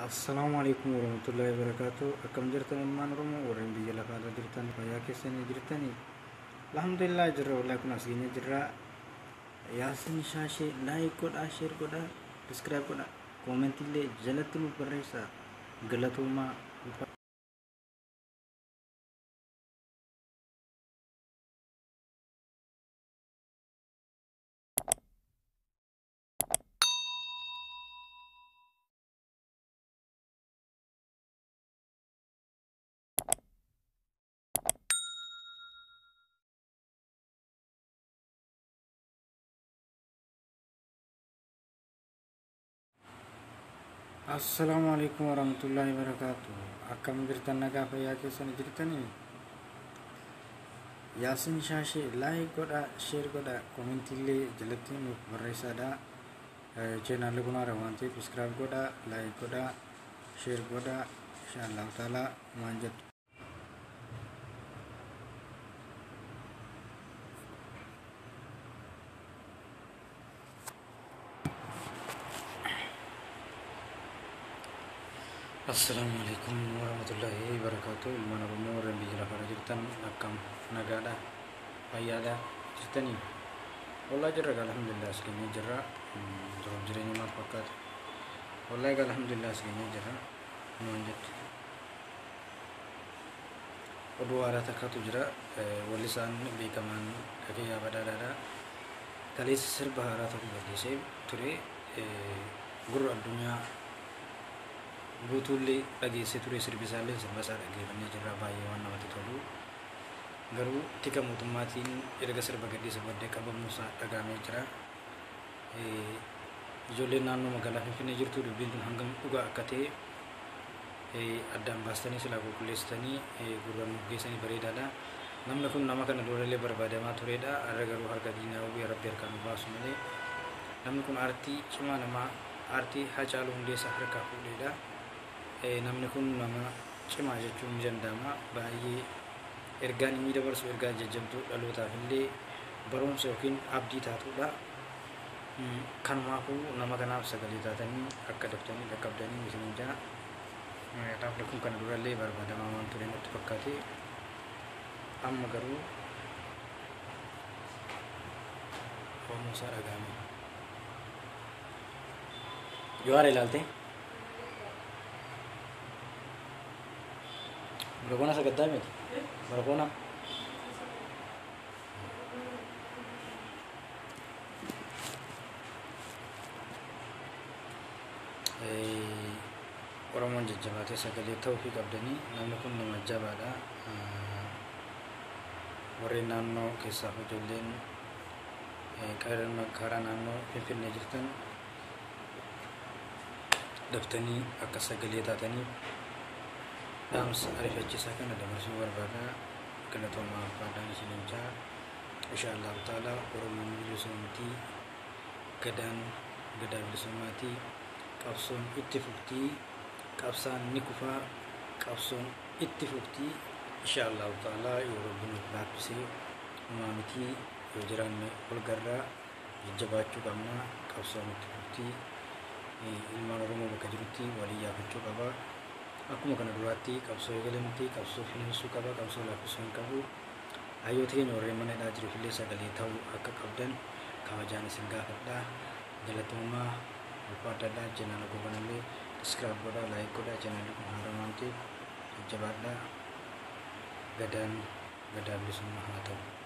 Assalaamu alaikum warahmatullahi wabarakatuh. Akkam jirtan ilmaan Oromoo warreen biyya lafaarra jirtan, fayyaa keessanii jirtanii? Alhamdulillah jirra, wallahi kun as geenye jirra. Yaasin Shaashee like godhaa, share godhaa, subscribe godhaa, koomentii illee jalatti nuuf barreessaa. Galatoomaa. Assalaamu alaikum warahmatullahi wabarakatuh. Akkam jirtan, nagaa fayyaa keessanii jirtanii? Yaasin Shaashee like godhaa, share godhaa, koomentii illee jalatti nuuf barreessaadha. Cheenaalli kun haaraa waan ta'eef subscribe godhaa, like godhaa, share godhaa. Insha Taalaa waan jettu. Assalaamu alaikum warahmatullahi wabarakatuh. Ilmaan Oromoo warreen biyya lafarra jirtan, akkam, nagaadha, fayyaadha jirtanii? Wallahi jirra gaa, alhamdulillah as geenyee jirra. Jiruuf jireenya maal fakkaata? Wallahi gaa, alhamdulillah as geenyee jirra. Waan jettu. Oduu haaraa takkaatu jira. Wallisaan beekamaan Dhagayyaa Badhaadhaadha. Kaleessa sirba haaraa tokko gadhiisee ture. Gurra addunyaa guutuullee dhageessee ture, sirbisaallee sirba isaa dhaggeeffannee jirra, baay'ee waan namatti tolu. Garuu tika mootummaatiin erga sirba gadhiise booddee qabamuusaa dhagahamee jira. Ijoolleen naannoo magaalaa Finfinnee jirtu, dubbiin tun hangam dhugaa akka ta'e addaan baastanii silaa qulqulleessitanii gurra nuuf geessanii bareedaadha. Namni kun nama kana durallee barbaadamaa turedha. Har'a garuu harka diinaa bu'ee, Rabbi harkaa nu baasu malee. Namni kun aartii cimaa namaa, aartii Hacaaluu Hundeessaa harkaa fuudheedha. Namni kun nama cimaa jechuun ni danda'ama. Baay'ee ergaan inni dabarsu ergaa jajjabduu dhalootaaf illee barumsa yookiin abdii taatudha. Kanumaafuu nama kanaaf sagalee taatanii akka daftanii dhaqqabdanii isiniin jaa. Namni kun kana durallee barbaadamaa waan ture natti fakkaate. Amma garuu qabamuusaa dhaga'ame. Jawaar ilaalte? Barakoona sagantaa miti? Barakoona. Oromoon jajjabaatee sagalee ta'uufii qabdanii, namni kun nama jabaadha. Warreen naannoo keessaaf ijoolleen karaa naannoo Finfinnee jirtan daftanii akka sagalee taataniif dhaamsa ariifachiisaa kana dabarsuu barbaada. Galatoomaa, faadhaan isiniin jaa. Insha Allahu ta'ala Oromoon bilisummatii, gadaan gadaa bilisummaatii, qabsoon itti fuftii, qabsaan ni kufaa, qabsoon itti fuftii. Insha Allahu ta'ala yoo Rabbi nuuf laaffisee uumaa mitii, yoo jiraanne ol garraa jajjabaachuu qabna, qabsoon itti fuftii. Ilmaan Oromoo bakka jirutti walii yaafachuu qaba. Akkuma kana duraatti qabsoo eegalamti, qabsoo finiinsuu qaba, qabsoo laaffisuu hin qabu. Hayyoota keenya warreen mana hidhaa jiruuf illee sagalee ta'uu akka qabdan kabajaan isin gaafadha. Galatoomaa, ulfaadhadha. Cheenaala koo kanallee subscribe godhaa, like godhaa. Cheenaalli kun haaraa waan ta'eef jajjabaadhaa. Gadaan gadaa bilisummaa haa ta'u.